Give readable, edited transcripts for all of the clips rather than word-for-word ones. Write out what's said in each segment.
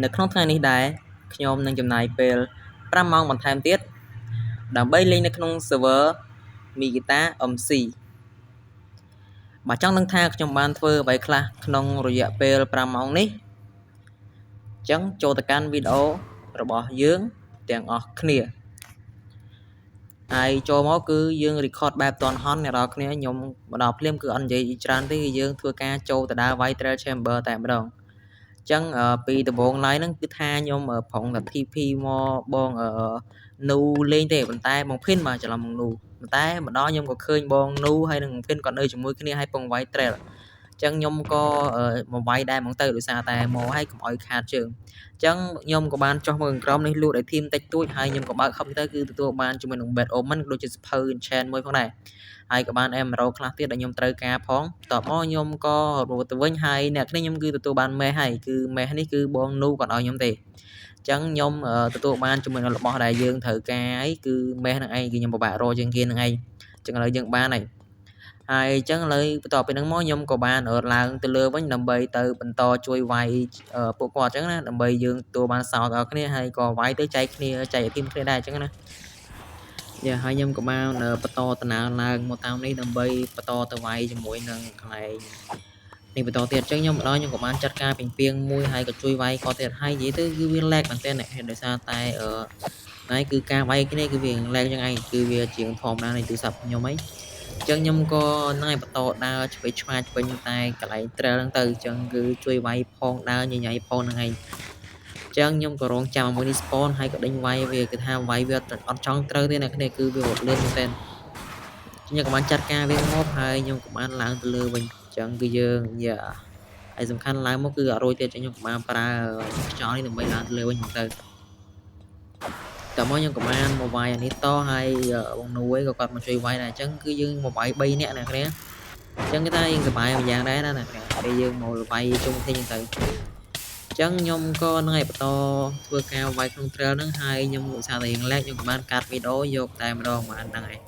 នៅក្នុងថ្ងៃនេះដែរខ្ញុំនឹងចំណាយពេល5ម៉ោងបន្ថែមទៀតដើម្បីលេងនៅក្នុង server Mikita MC បើចង់ដឹងថាខ្ញុំបានធ្វើអ្វីខ្លះក្នុងរយៈពេល5ម៉ោងនេះអញ្ចឹងចូលទៅកាន់វីដេអូរបស់យើងទាំងអស់គ្នាហើយចូលមកគឺយើង record បែបតនហន់អ្នកនរគ្នាខ្ញុំមកដល់ភ្លាមគឺអត់និយាយច្រើនទេគឺយើងធ្វើការចូលទៅដើរវាយ Trial Chamber តែម្ដងអញ្ចឹងពីដំបូងឡើយហ្នឹងគឺថាខ្ញុំប្រងតែ TP មកបងនូលេងទេប៉ុន្តែបងភិនមកច្រឡំបងនូប៉ុន្តែម្ដងខ្ញុំក៏ឃើញបងនូហើយនឹងបងភិនគាត់នៅជាមួយគ្នាហើយពងវាយ Trail អញ្ចឹងខ្ញុំក៏មកវាយដែរហ្មងទៅដោយសារតែមកហើយកុំឲ្យខាតជើងអញ្ចឹងខ្ញុំក៏បានចុះមកក្រោមនេះលូតឲ្យ team តិចតួចហើយខ្ញុំក៏បើកខំទៅគឺទទួលបានជាមួយនឹង Bad Omen ដូចជាសភៅ Enchant មួយផងដែរហើយក៏បាន Emerald ខ្លះទៀតដែលខ្ញុំត្រូវការផងបន្ទាប់មកខ្ញុំក៏រត់ទៅវិញហើយអ្នកគ្នាខ្ញុំគឺទទួលបានមេសហើយគឺមេសនេះគឺបងនូគាត់ឲ្យខ្ញុំទេអញ្ចឹងខ្ញុំទទួលបានជាមួយនឹងរបស់ដែលយើងត្រូវការហើយគឺមេសហ្នឹងឯងគឺខ្ញុំពិបាករកជាងគេហ្នឹងឯងអញ្ចឹងឥឡូវយើងបានហើយហើយអញ្ចឹងឥឡូវបន្ទាប់ពីហ្នឹងមកខ្ញុំក៏បានឡើងទៅលើវិញដើម្បីទៅបន្តជួយវាយពួកគាត់អញ្ចឹងណាដើម្បីយើងទទួលបានសោតដល់គ្នាហើយក៏វាយទៅចែកគ្នាចែក team គ្នាដែរអញ្ចឹងណាយ៉ាហើយខ្ញុំក៏បានបន្តដំណើរឡើងមកតាមនេះដើម្បីបន្តទៅវាយជាមួយនឹងកន្លែងនេះបន្តទៀតអញ្ចឹងខ្ញុំមកដល់ខ្ញុំក៏បានចាត់ការពីងពីងមួយហើយក៏ជួយវាយគាត់ទៀតហើយនិយាយទៅគឺវា lag មែនទែនដោយសារតែអឺហើយគឺការវាយគ្នាគឺវា lag ចឹងឯងគឺវាជាងធម្មតានៃទូរស័ព្ទខ្ញុំអីអញ្ចឹងខ្ញុំក៏ហ្នឹងឯងបន្តដើរឆ្វេងឆ្វាយឆ្វេងតែកន្លែង trail ហ្នឹងទៅអញ្ចឹងគឺជួយវាយផងដើរញញ៉ៃផងហ្នឹងឯងអញ្ចឹងខ្ញុំក៏រងចាំមួយនេះ spawn ហើយក៏ដេញវាយវាគឺថាវាយវាអត់ចង់ត្រូវទេអ្នកគ្នាគឺវារត់លឿនមែនទែនខ្ញុំក៏បានចាត់ការវាងាប់ហើយខ្ញុំក៏បានឡើងទៅលើវិញអញ្ចឹងគឺយើងយ៉ាហើយសំខាន់ឡើងមកគឺអត់រួចទេអញ្ចឹងខ្ញុំក៏បានប្រើខ្យល់នេះដើម្បីឡើងទៅលើវិញហ្នឹងទៅតមកខ្ញុំក៏បានមកវាយអានេះតហើយបងនួយក៏គាត់មកជួយវាយដែរអញ្ចឹងគឺយើងមកវាយ3នាក់ណាគ្នាអញ្ចឹងគេថាយើងសប្បាយមួយយ៉ាងដែរណាអ្នកគ្នាពេលយើងមកវាយជុំគ្នាអញ្ចឹងទៅអញ្ចឹងខ្ញុំក៏នឹងឲ្យបន្តធ្វើការវាយក្នុង trail ហ្នឹងហើយខ្ញុំឧស្សាហ៍តែរៀង lag ខ្ញុំក៏បានកាត់វីដេអូយកតែម្ដងបានហ្នឹងហើយ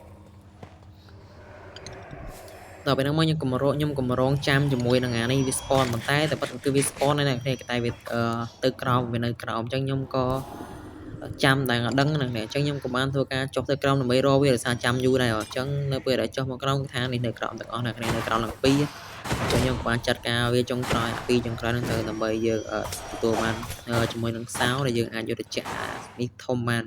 ដល់ពេលហ្នឹងមកខ្ញុំកម្រខ្ញុំកម្រងចាំជាមួយនឹងអានេះវា spawn ប៉ុន្តែតែប៉ុតគឺវា spawn ហើយណាគ្នាតែវាទៅក្រោមវានៅក្រោមអញ្ចឹងខ្ញុំក៏ចាំតែអត់ដឹងហ្នឹងអញ្ចឹងខ្ញុំក៏បានធ្វើការចុះទៅក្រោមដើម្បីរកវាដោយសារចាំយូរដែរអញ្ចឹងនៅពេលដែលចុះមកក្រោមគឺថានេះនៅក្រោមទាំងអស់នៅគ្នានៅក្រោមទាំងពីរអញ្ចឹងខ្ញុំក៏បានចាត់ការវាចុងក្រោយអាពីរចុងក្រោយហ្នឹងទៅដើម្បីយើងទទួលបានជាមួយនឹងសោដែលយើងអាចយកទៅចាក់នេះធំបាន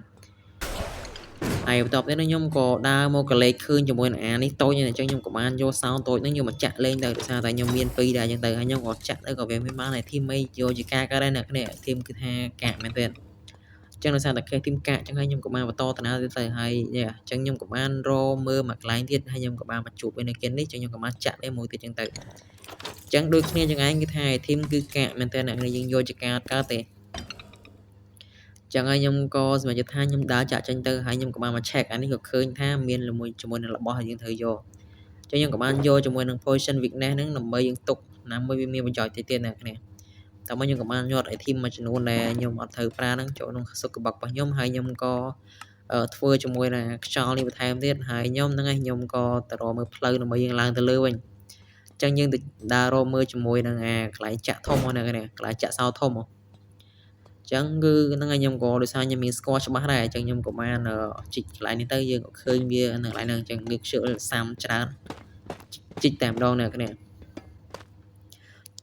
ហើយបន្ទាប់ទៀតខ្ញុំក៏ដើរមកកលេចឃើញជាមួយនឹងអានេះតូចអញ្ចឹងខ្ញុំក៏បានយកសោតូចហ្នឹងយកមកចាក់លេងទៅដោយសារតែខ្ញុំមានពីរដែរអញ្ចឹងទៅហើយខ្ញុំក៏ចាក់ទៅក៏វាមានបានតែ team អីយកជាការកើតដែរអ្នកគ្នា team គឺថាកាកមែនទែនចឹងដោយសារតែ case team កាកចឹងហើយខ្ញុំក៏បានបន្តតាណាទៀតទៅហើយអញ្ចឹងខ្ញុំក៏បានរមើលមួយកន្លែងទៀតហើយខ្ញុំក៏បានមកជួបវានៅគេនេះចឹងខ្ញុំក៏បានចាក់វាមួយទៀតចឹងទៅអញ្ចឹងដូចគ្នាចឹងឯងគឺថា team គឺកាកមែនទែនអ្នកយើងយកជាការកើតទេចឹងហើយខ្ញុំក៏សម្រេចថាខ្ញុំដើរចាក់ចេញទៅហើយខ្ញុំក៏បានមក check អានេះក៏ឃើញថាមានជាមួយជាមួយនឹងរបស់ដែលយើងត្រូវយកចឹងខ្ញុំក៏បានយកជាមួយនឹង potion weakness ហ្នឹងដើម្បីយើងទុកណាមួយវាមានប្រយោជន៍តិចទៀតអ្នកគ្នាតើមកខ្ញុំក៏បានញាត់ item មួយចំនួនដែលខ្ញុំអត់ត្រូវប្រើហ្នឹងចូលក្នុងសុខបុករបស់ខ្ញុំហើយខ្ញុំក៏ធ្វើជាមួយនឹងខ្យល់នេះបន្ថែមទៀតហើយខ្ញុំហ្នឹងឯងខ្ញុំក៏ទៅរកមើលផ្លូវដើម្បីយើងឡើងទៅលើវិញអញ្ចឹងយើងទៅដើររកមើលជាមួយនឹងអាកន្លែងចាក់ធំហ្នឹងនេះកន្លែងចាក់សោធំអញ្ចឹងគឺហ្នឹងហើយខ្ញុំក៏ដោយសារខ្ញុំមានស្គាល់ច្បាស់ដែរអញ្ចឹងខ្ញុំក៏បានជីកកន្លែងនេះទៅយើងក៏ឃើញវានៅកន្លែងហ្នឹងអញ្ចឹងគឺខ្ជិលសាំច្រើនជីកតែម្ដងអ្នកគ្នា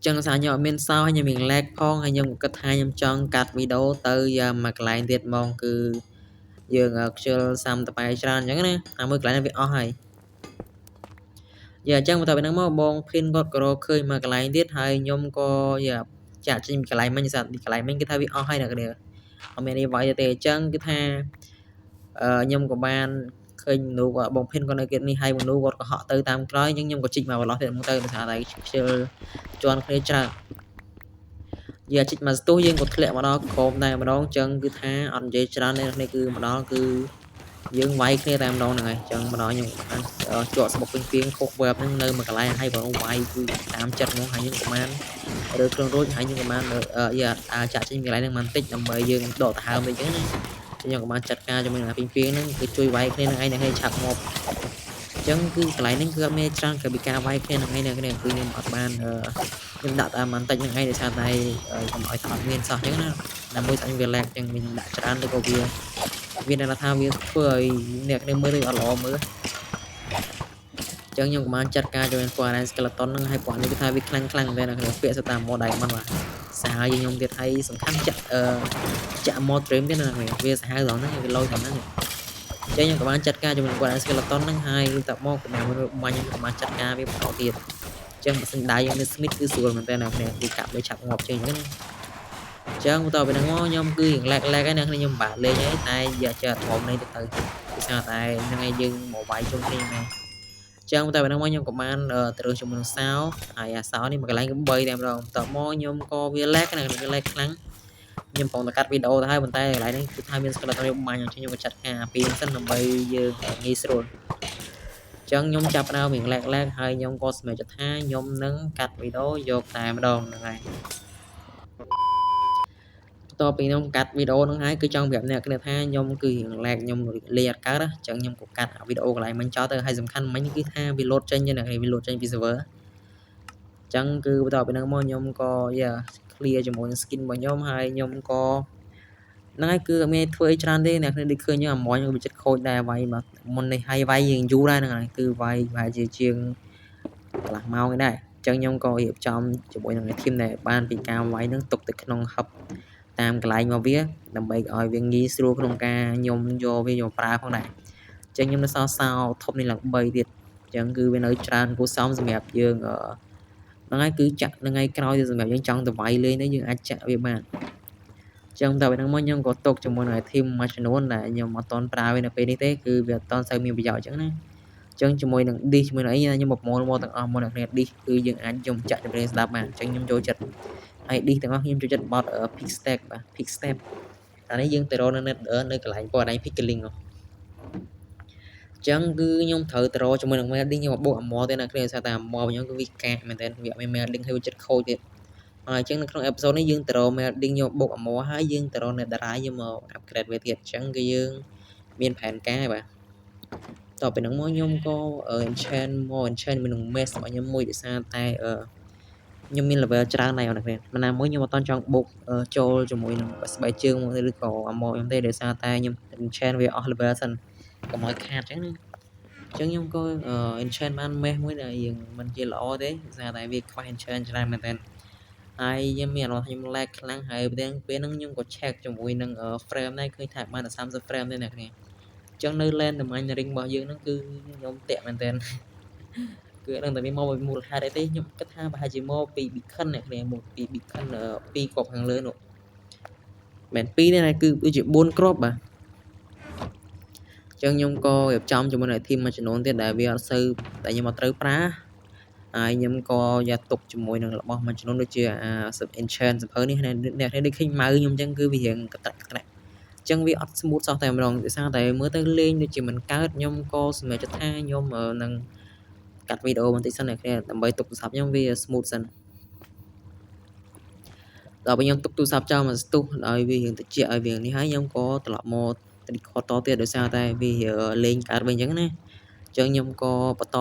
ចឹងសារខ្ញុំអត់មានសោហើយខ្ញុំមាន lag ផងហើយខ្ញុំក៏គិតថាខ្ញុំចង់កាត់វីដេអូទៅយកមកកន្លែងទៀតហ្មងគឺយើងខ្ជិលសាំតបែច្រើនអញ្ចឹងណាអាមួយកន្លែងនេះវាអស់ហើយយ៉ាអញ្ចឹងបន្ទាប់ពីហ្នឹងមកបងភីនគាត់ក៏រកឃើញមកកន្លែងទៀតហើយខ្ញុំក៏យ៉ាចាក់ចេញពីកន្លែងមិញសាកន្លែងមិញគឺថាវាអស់ហើយអ្នកគ្នាអត់មានអីវាយទេអញ្ចឹងគឺថាអឺខ្ញុំក៏បានឃើញមនុស្សគាត់បងភិនគាត់នៅគេនេះហើយមនុស្សគាត់ក៏ហក់ទៅតាមក្រោយអញ្ចឹងខ្ញុំក៏ជីកមកបន្លោះទៀតមកទៅដោយសារតែខ្ជិលជន់គ្នាច្រើនយាជីកមកស្ទុះយើងក៏ធ្លាក់មកដល់ក្រោមតែម្ដងអញ្ចឹងគឺថាអត់និយាយច្រើនទេនេះគឺមកដល់គឺយើងវាយគ្នាតែម្ដងហ្នឹងហើយអញ្ចឹងមកដល់ខ្ញុំបានជាក់ស្បុកពេញពីងខុស web ហ្នឹងនៅមួយកន្លែងហើយបងវាយគឺតាមចិត្តហ្មងហើយខ្ញុំក៏បានរើគ្រឿងរួចហើយខ្ញុំក៏បានយ៉ាចាក់ចេញកន្លែងហ្នឹងបន្តិចដើម្បីយើងដកដង្ហើមអីចឹងណាខ្ញុំក៏បានចាត់ការជាមួយនឹងអាពីងពីងហ្នឹងគឺជួយវាយគ្នានឹងឯងនឹងឲ្យឆាប់ងាប់អញ្ចឹងគឺកន្លែងហ្នឹងគឺអត់មានច្រើនក្រៅពីការវាយគ្នានឹងឯងនឹងគឺខ្ញុំអត់បានអឺ ខ្ញុំដាក់តែបន្តិចនឹងឯងដោយសារតែកុំឲ្យថាអត់មានសោះអញ្ចឹងណាណាមួយស្អញវា lag អញ្ចឹងខ្ញុំដាក់ច្រើនទៅក៏វាវានៅថាវាធ្វើឲ្យអ្នកគ្នាមើលទៅអត់ល្អមើលចឹងខ្ញុំក៏បានចាត់ការជាមួយពណ៌ skeleton ហ្នឹងហើយពណ៌នេះគឺថាវាខ្លាំងខ្លាំងមែនអ្នកគ្នាពាក់សតា mod diamond បាទសាហាវជាងខ្ញុំទៀតហើយសំខាន់ចាក់អឺចាក់ mod dream ទៀតណាអ្នកវាសាហាវដល់ហ្នឹងវាលយដល់ហ្នឹងចឹងខ្ញុំក៏បានចាត់ការជាមួយពណ៌ skeleton ហ្នឹងហើយតែមកកុំឲ្យបាញ់ខ្ញុំក៏បានចាត់ការវាបន្តទៀតចឹងបើសិនដៃយើងមាន smith គឺស្រួលមែនតើអ្នកគ្នាគឺកាប់វាឆាប់ងាប់ជាងចឹងណាចឹងបន្តពីហ្នឹងមកខ្ញុំគឺរៀង lag lag ហើយអ្នកគ្នាខ្ញុំបាក់លេងហើយតែយកចេះធំនេះទៅទៅគឺថាតែហ្នឹងឯងយើងមកវាយជុំគ្នាមែនចឹងតែពេលហ្នឹងមកខ្ញុំក៏បានទៅរើសជាមួយនឹងសោហើយអាសោនេះមួយកន្លែងគឺ3តែម្ដងបន្ទាប់មកខ្ញុំក៏វា lag ណាវា lag ខ្លាំងខ្ញុំកំពុងតែកាត់វីដេអូទៅហើយប៉ុន្តែកន្លែងនេះគឺថាមាន skeleton វាបាញ់អញ្ចឹងខ្ញុំក៏ចាត់ការពីហ្នឹងសិនដើម្បីយើងងាយស្រួលចឹងខ្ញុំចាប់ផ្ដើមរៀង lag lag ហើយខ្ញុំក៏សម្រេចចិត្តថាខ្ញុំនឹងកាត់វីដេអូយកតែម្ដងហ្នឹងហើយបន្ទាប់ពីខ្ញុំកាត់វីដេអូហ្នឹងហើយគឺចង់ប្រាប់អ្នកគ្នាថាខ្ញុំគឺរៀង lag ខ្ញុំលេងអត់កើតណាអញ្ចឹងខ្ញុំក៏កាត់វីដេអូកន្លែងមិញចោលទៅហើយសំខាន់មិញគឺថាវាលោតចេញអ្នកវាលោតចេញពី server អញ្ចឹងគឺបន្ទាប់ពីហ្នឹងមកខ្ញុំក៏យ៉ា clear ជាមួយនឹង skin របស់ខ្ញុំហើយខ្ញុំក៏ហ្នឹងហើយគឺអត់មានធ្វើអីច្រើនទេអ្នកគ្នាដូចឃើញអាម៉ញវាចិត្តខូចដែរវាយមកមុននេះហើយវាយយើងយូរដែរហ្នឹងហើយគឺវាយប្រហែលជាជាងកន្លះម៉ោងឯដែរអញ្ចឹងខ្ញុំក៏រៀបចំជាមួយនឹង team ដែលបានពីការវាយហ្នឹងទុកទៅក្នុង hub តាមកន្លែងរបស់វាដើម្បីឲ្យវាងាយស្រួលក្នុងការខ្ញុំយកវាយកប្រើផងដែរអញ្ចឹងខ្ញុំនៅសល់សោធំនេះឡើង3ទៀតអញ្ចឹងគឺវានៅច្រើនគួរសមសម្រាប់យើងហ្នឹងហើយគឺចាក់ថ្ងៃក្រោយសម្រាប់យើងចង់ទៅវាយលេងទៅយើងអាចចាក់វាបានចឹងតែពេលហ្នឹងមកខ្ញុំក៏ទុកជាមួយនឹង item មួយចំនួនដែលខ្ញុំអត់ទាន់ប្រើវានៅពេលនេះទេគឺវាអត់ទាន់សូវមានប្រយោជន៍ចឹងណាចឹងជាមួយនឹង disc ជាមួយនឹងអីខ្ញុំប្រមូលមកទាំងអស់មកអ្នកគ្នា disc គឺយើងអាចយកចាក់ចម្រៀងស្ដាប់បានចឹងខ្ញុំចូលចិត្តហើយ disc ទាំងអស់ខ្ញុំចូលចិត្តបទ pick stack បាទ pick step អានេះយើងទៅរកនៅ nether នៅកន្លែងពណ៌ឯង pickling ហ៎ចឹងគឺខ្ញុំត្រូវទៅរកជាមួយនឹង melding ខ្ញុំមកបុក armor ទេណាគ្នាដោយសារតែ armor ខ្ញុំគឺវាកាកមែនតើវាអត់មាន melding ហើយវាចិត្តខូចទៀតហើយអញ្ចឹងនៅក្នុង episode នេះយើងទៅរក melding យកបុក armor ហើយយើងទៅរក netherite យកមក upgrade វាទៀតអញ្ចឹងគឺយើងមានផែនការហើយបាទតទៅពីហ្នឹងមកខ្ញុំក៏ enchant មក enchant មួយនឹង mace របស់ខ្ញុំមួយដោយសារតែខ្ញុំមាន level ច្រើនដែរអ្នកគ្នាមិនណាមួយខ្ញុំអត់តចង់បុកចូលជាមួយនឹងស្បែកជើងមកឬក៏ armor ខ្ញុំទេដោយសារតែខ្ញុំ enchant វាអស់ level សិនកុំឲ្យខាតអញ្ចឹងណាអញ្ចឹងខ្ញុំក៏ enchant បាន mace មួយដែលយើងមិនជាល្អទេដោយសារតែវាខ្វះ enchant ច្រើនមែនទែនហើយខ្ញុំមានអារម្មណ៍ខ្ញុំ lag ខ្លាំងហើយពេលហ្នឹងខ្ញុំក៏ check ជាមួយនឹង frame ដែរឃើញថាបានតែ30 frame ទេអ្នកគ្នាអញ្ចឹងនៅ land mining របស់យើងហ្នឹងគឺខ្ញុំតាក់មែនទែនគឺអត់ដឹងតែវាមកពីមូលហេតុអីទេខ្ញុំគិតថាប្រហែលជាមកពី beacon អ្នកគ្នាមកពី beacon ពីរគ្រាប់ខាងលើនោះមិនមែនពីរទេណាគឺដូចជា4គ្រាប់បាទចឹងខ្ញុំក៏រៀបចំជាមួយនឹង team មួយចំនួនទៀតដែលវាអត់សូវតែខ្ញុំអត់ត្រូវប្រើហើយខ្ញុំក៏យកទុកជាមួយនឹងរបស់មួយចំនួនដូចជាអា enchant សភៅនេះអ្នកនេះដូចឃើញម៉ៅខ្ញុំអញ្ចឹងគឺវារៀងកត្រាក់កត្រាក់អញ្ចឹងវាអត់ smooth សោះតែម្ដងដោយសារតែមើលទៅលេងដូចជាមិនកើតខ្ញុំក៏សម្រេចចិត្តថាខ្ញុំនឹងកាត់វីដេអូបន្តិចសិនអ្នកគ្នាដើម្បីទុកទូរស័ព្ទខ្ញុំវា smooth សិនដល់ពេលខ្ញុំទុកទូរស័ព្ទចោលមួយស្ទុះឲ្យវារៀងតិចឲ្យវានេះហើយខ្ញុំក៏ត្រឡប់មក record តទៀតដោយសារតែវាលេងកើតវិញអញ្ចឹងណាអញ្ចឹងខ្ញុំក៏បន្ត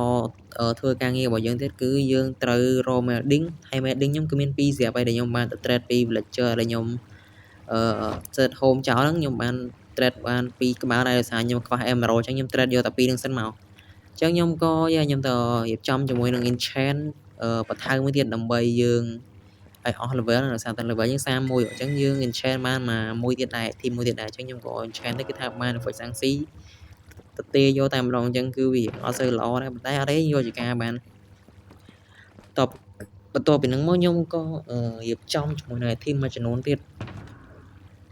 ធ្វើការងាររបស់យើងទៀតគឺយើងត្រូវរក melding ហើយ melding ខ្ញុំគឺមានពីរស្រាប់ហើយដែលខ្ញុំបានទៅ trade ពី villager ដែលខ្ញុំអឺ set home ចោលហ្នឹងខ្ញុំបាន trade បានពីរក្បាលដែរដោយសារខ្ញុំខ្វះ emerald អញ្ចឹងខ្ញុំ trade យកតែពីរហ្នឹងសិនមកអញ្ចឹងខ្ញុំក៏យ៉ាខ្ញុំទៅរៀបចំជាមួយនឹង enchant បន្ថៅមួយទៀតដើម្បីយើងឲ្យអស់ level ដោយសារតែ level យើង31អញ្ចឹងយើង enchant បានមួយទៀតដែរ team មួយទៀតដែរអញ្ចឹងខ្ញុំក៏ enchant ទៅគឺថាបាន efficiency ទៅទេយកតែម្ដងអញ្ចឹងគឺវាអត់សូវល្អដែរប៉ុន្តែអត់ទេយកជាការបានតបបន្ទាប់ពីហ្នឹងមកខ្ញុំក៏រៀបចំជាមួយនឹង team មួយចំនួនទៀត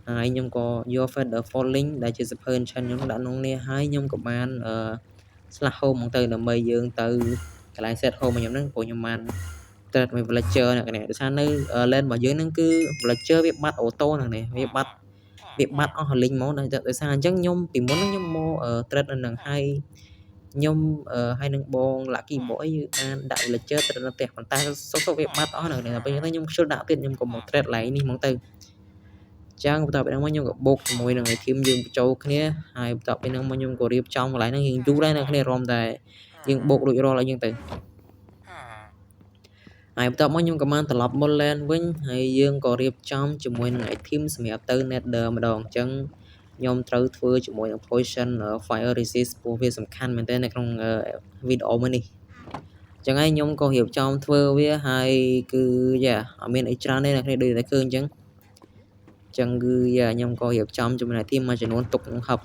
ហើយខ្ញុំក៏យក Feather Falling ដែលជាសភៅ enchant ខ្ញុំដាក់ក្នុងនេះហើយខ្ញុំក៏បានអឺ slash home មកទៅដើម្បីយើងទៅកន្លែង set home របស់ខ្ញុំហ្នឹងព្រោះខ្ញុំបាន trade មួយ villager អ្នកនេះដោយសារនៅ land របស់យើងហ្នឹងគឺ villager វាបាត់ auto ហ្នឹងនេះវាបាត់អស់លីងហ្មងដោយសារអញ្ចឹងខ្ញុំពីមុនហ្នឹងខ្ញុំមក trade នៅនឹងហើយខ្ញុំហើយនឹងបង Lucky Boy បានដាក់ villager trade នៅផ្ទះប៉ុន្តែសុខសុខវាបាត់អស់ហ្នឹងដល់ពេលហ្នឹងខ្ញុំខ្ជិលដាក់ទៀតខ្ញុំក៏មក trade ឡើងនេះហ្មងទៅចឹងបន្ទាប់ពីហ្នឹងមកខ្ញុំក៏បូកជាមួយនឹង team យើងបញ្ចូលគ្នាហើយបន្ទាប់ពីហ្នឹងមកខ្ញុំក៏រៀបចំកន្លែងហ្នឹងយើងយូរដែរអ្នកគ្នារំតែយើងបូករួចរាល់អីចឹងទៅហ ហើយបន្ទាប់មកខ្ញុំក៏បានត្រឡប់មក land វិញហើយយើងក៏រៀបចំជាមួយនឹង item សម្រាប់ទៅ Nether ម្ដងអញ្ចឹងខ្ញុំត្រូវធ្វើជាមួយនឹង potion fire resist ព្រោះវាសំខាន់មែនទែននៅក្នុងវីដេអូមួយនេះចឹងហើយខ្ញុំក៏រៀបចំធ្វើវាហើយគឺយ៉ាអត់មានអីច្រើនទេអ្នកគ្នាដូចតែឃើញអញ្ចឹងចឹងគឺយ៉ាខ្ញុំក៏រៀបចំចំណែកទីមួយចំនួនទុកក្នុងហឹប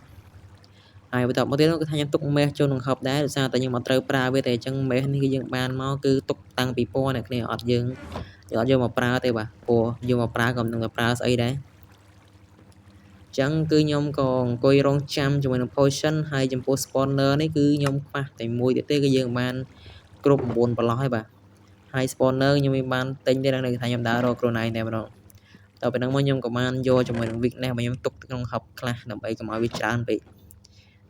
ហើយបន្តមកទៀតនោះគឺថាខ្ញុំទុកមេសចូលក្នុងហឹបដែរដោយសារតែខ្ញុំអត់ត្រូវប្រើវាទេអញ្ចឹងមេសនេះគឺយើងបានមកគឺទុកតាំងពីពណ៌អ្នកគ្នាអត់យើងអត់យកមកប្រើទេបាទព្រោះយកមកប្រើក៏មិនដឹងថាប្រើស្អីដែរចឹងគឺខ្ញុំក៏អង្គុយរងចាំជាមួយនឹង potion ហើយចំពោះ spawner នេះគឺខ្ញុំខ្វះតែមួយទៀតទេគឺយើងបានគ្រប់9ប្រឡោះហើយបាទហើយ spawner ខ្ញុំមានបានទិញទេនៅថាខ្ញុំដើររកខ្លួនឯងតែម្ដងដល់ពេលហ្នឹងមកខ្ញុំក៏បានយកជាមួយនឹង weakness របស់ខ្ញុំទុកក្នុង hub ខ្លះដើម្បីកុំឲ្យវាច្រើនពេក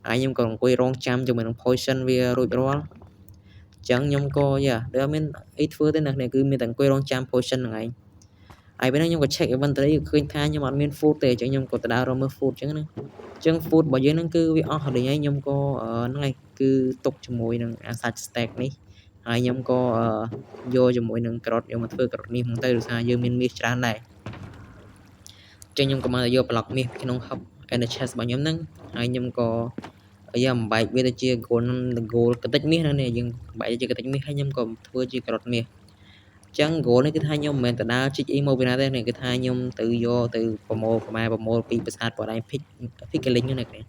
ហើយខ្ញុំក៏អង្គុយរងចាំជាមួយនឹង potion វារួចរាល់ចឹងខ្ញុំក៏យ៉ាដូចអត់មានអីធ្វើទេអ្នកនេះគឺមានតែអង្គុយរងចាំ potion ហ្នឹងឯងហើយពេលហ្នឹងខ្ញុំក៏ check inventory ឃើញថាខ្ញុំអត់មាន food ទេអញ្ចឹងខ្ញុំក៏ទៅដើររកមើល food អញ្ចឹងណាអញ្ចឹង food របស់យើងហ្នឹងគឺវាអស់ហើយខ្ញុំក៏ហ្នឹងហើយគឺទុកជាមួយនឹងអាសាច់ steak នេះហើយខ្ញុំក៏យកជាមួយនឹងក្រតយកមកធ្វើក្រតមាសហ្នឹងទៅដោយសារយើងមានមាសច្រើនដែរអញ្ចឹងខ្ញុំក៏មកយកប្លុកមាសក្នុង hub ender chest របស់ខ្ញុំហ្នឹងហើយខ្ញុំក៏យកបំបែកវាទៅជា gold gold កតិចមាសហ្នឹងនេះយើងបំបែកជាកតិចមាសហើយខ្ញុំក៏ធ្វើជាក្រតមាសចឹង gold នេះគឺថាខ្ញុំមិនមែនទៅដើរជីកអីមកពីណាទេនេះគឺថាខ្ញុំទៅយកទៅប្រមូលខ្មែរប្រមូលពីប្រាសាទបដៃភិកភិកលីងហ្នឹងណាគ្នា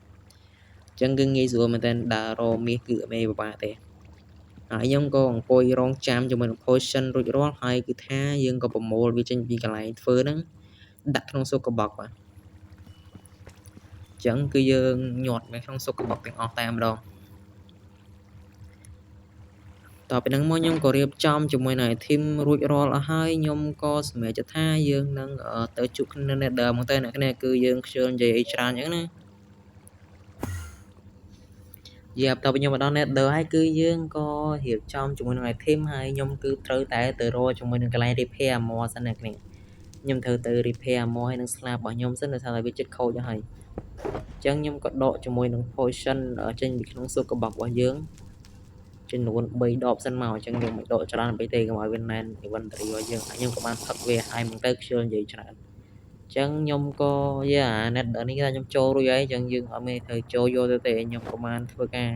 ចឹងគឺងាយស្រួលមែនតើដើររកមាសគឺអត់មានពិបាកទេហើយខ្ញុំក៏អង្គុយរងចាំជាមួយនឹង potion រួចរាល់ហើយគឺថាយើងក៏ប្រមូលវាចេញពីកន្លែងធ្វើហ្នឹងដាក់ក្នុង shulker box បាទចឹងគឺយើងញាត់នៅក្នុង shulker box ទាំងអស់តែម្ដងតទៅពីហ្នឹងមកខ្ញុំក៏រៀបចំជាមួយនឹង item រួចរាល់អស់ហើយខ្ញុំក៏សម្រេចចិត្តថាយើងនឹងទៅជួបគ្នានៅ Nether ហ្មងទៅអ្នកគ្នាគឺយើងខ្ជិលនិយាយអីច្រើនអញ្ចឹងណាយ៉ាបន្ទាប់ពីខ្ញុំមកដល់ Nether ហើយគឺយើងក៏រៀបចំជាមួយនឹង item ហើយខ្ញុំគឺត្រូវតែទៅរកជាមួយនឹងកន្លែង repair armor សិនអ្នកគ្នាខ្ញុំត្រូវទៅ repair armor ហើយនឹងស្លាបរបស់ខ្ញុំសិនដោយសារតែវាជិតខូចហើយអញ្ចឹងខ្ញុំក៏ដកជាមួយនឹង potion ចេញពីក្នុង shulker box របស់យើងចំនួន3ដបសិនមកអញ្ចឹងយើងមិនដកច្រើនពេកទេកុំឲ្យវាណែន inventory របស់យើងហើយខ្ញុំក៏បានផឹកវាហើយមកទៅខ្ជិលនិយាយច្រើនអញ្ចឹងខ្ញុំក៏យ៉ាអា Nether នេះខ្ញុំចូលរួចហើយអញ្ចឹងយើងអត់មានត្រូវចូលយកទៅទេខ្ញុំក៏បានធ្វើការ